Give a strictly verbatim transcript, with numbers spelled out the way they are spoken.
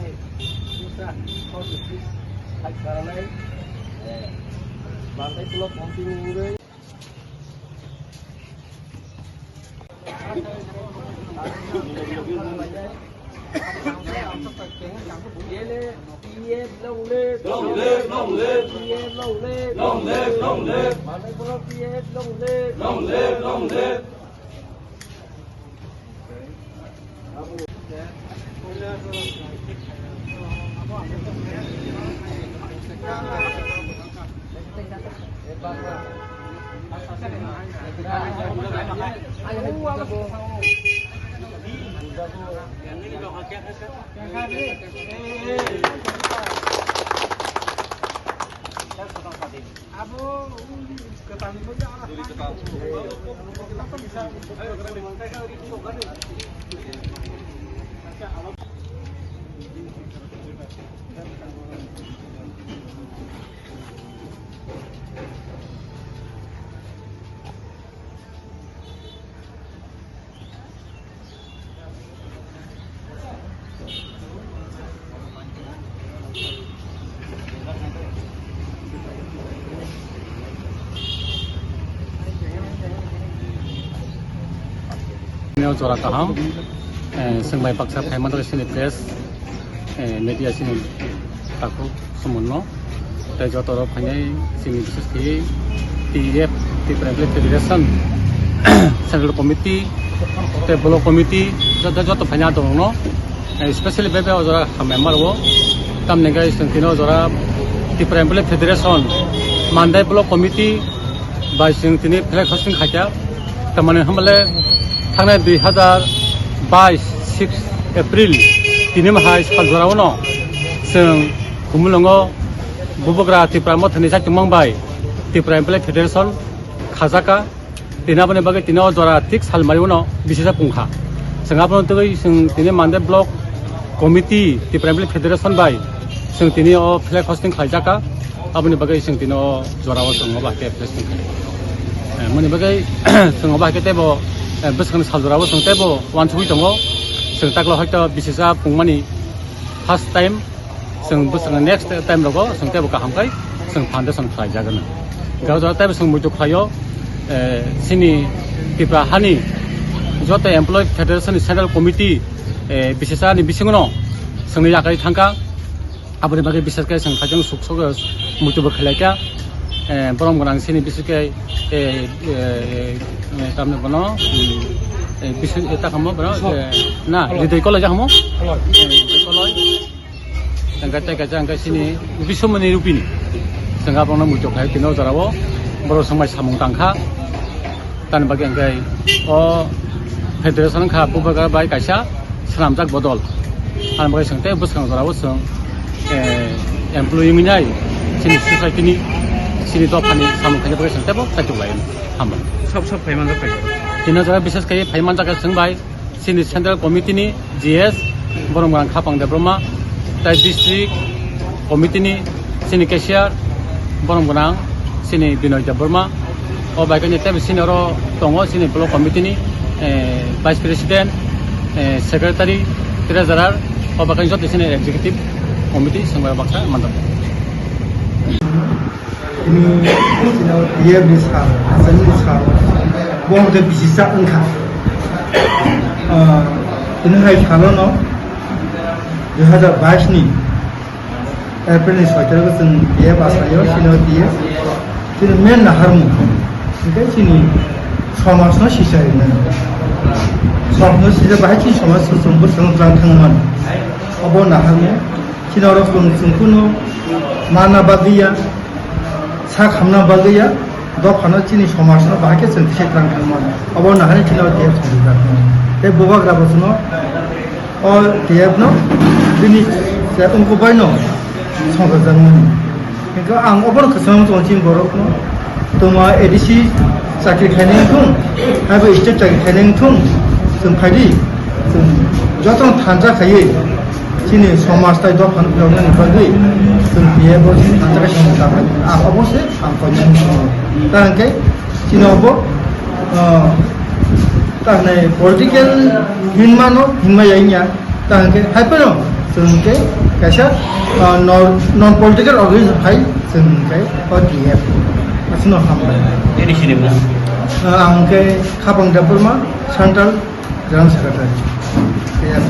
Long live, long live. Long live, long live. Long live, long live. Long live, long live. Neo jora kaham, eh, swngbai baksa phaimani sini press, eh, media sini takhuk sumunno. Tei joto rok phainai chini bises khe T F, Tripura Employee Federation, Central Committee, tei Block Committee, joto, joto phaina tongo no. Especially bebe o jora hamya maro. Tamni gai chwng tino jora Tripura Employee Federation, Mandai Block Committee bai chwng tini flag hosting khaikha. Tamani hamle thangnai dui hazar bais six April tini mahai sal jora uno chwng Khumulwngo Bubagra Tipra Mothani saichungmang bai Tipra Employee Federation khajaka. Tini aboni bagwi tini o jora thik sal mari uno bisisa pungkha. Chwng abono twi chwng tini Mandai Block Committee Tipra Employee Federation bai chwng tini o flag hosting khlaijaka. Aboni bagwi chwng tini o jora o chwng obo hai khe flag hosting khlai. Eh, moni bagwi chwng obo hai khe teibo, eh, bwskangni sal jora o chwng teibo uansugwi tongo. Chwng taklo hoito bisisa pungmani first time. Chwng bwswkni next time rogo chwng teibo kaham khai chwng foundation khlai jagano. Garo jora teibo chwng muitu khlaio, eh, chini Tipra hani joto employee federation ni central committee, eh, bisisa ni bisingo no chwngni yakarwi thangkha. Aboni bagwi bisas khe chwng khaijang suk sok muitu bo khlai kha. Eh, borom gwnang chini bisikhe, eh, eh, eh, tamni bono, hmm, eh, bisu, eh, takamo bono, eh, na, Koloi. Ridoi Koloi jakamo? Koloi. Eh, Ridoi Koloi. Tangka tei kaisa hwnkhe chini Biswamoni Rupini. Chwng abono muitu khai tino jorao. Borok swngbai samung tangkha. Tani bagwi hwnkhe o federation wngkha bubagra bai kaisa swnamjak bodol. Ani bagwi chwng tei bwskang jorao chwng, eh, employee minai chini society ni, chini dophani samung khaina bagwi chwng teibo kaituk lai. Hambai. Sob sob phai manjak kaitor. Tino jora bises khai phai manjak chwng bai. Chini Central Committee ni G S, Boromgwrang Khapang Debbarma, tai District Committee ni chini Cashier, Boromgwrang chini Binoy Debbarma, o bai khe teibo chini oro tongo chini Block Committee ni, eh, Vice President, eh, Secretary, Treasurer, o bai khe joto chini Executive Committee swngbara baksa manjak. Ini sino T F ni sal, asal ni sal, bo hwnkhe bisi chak wngkha. Ah, ini hai salo no dui hazar bais ni April ni soi tarik o chwng T F asaio, sino T F, sino main naharmung, hwnkhe chini somaj no sisa rinani. Somaj no sisa bahai chini somaj swchwng bwswng tlang thangmani. Obo naharmung, chini oro chwng chwng kunu mana bagwi ya. Sak hamna bagwi ya, dophano chini somajno bahai khe chwng tisai tlang thangmani. Obo nahani chini o T F songrijak. Tei bubagra bo chwngno o T F no bini se wngkuk bai no songjakjakmani. Hwnkhe ang obono kwchangma tongo chini borokno. Tongma A D C chakri khainai wngthung, haibo state chakri khainai wngthung, chwng phaidi, chwng jotono thansa khaiwi chini somaj tai dophano phiyoknani bagwi chwng T F o chini thansa khai chwng ta phai. Ah, obo se ang koinani tongo. Ta hwnkhe chini obo, ah, ta hwnwi political hinmano hinma ya wngya. Ta hwnkhe hai phano Hwnkhe kaisa, ah, non, non political organization hai chwng hwnkhe O T F. Aswkno hambai. Nini sinimung? Ah, ang hwnkhe Khapang Debbarma, Central General Secretary. Yes.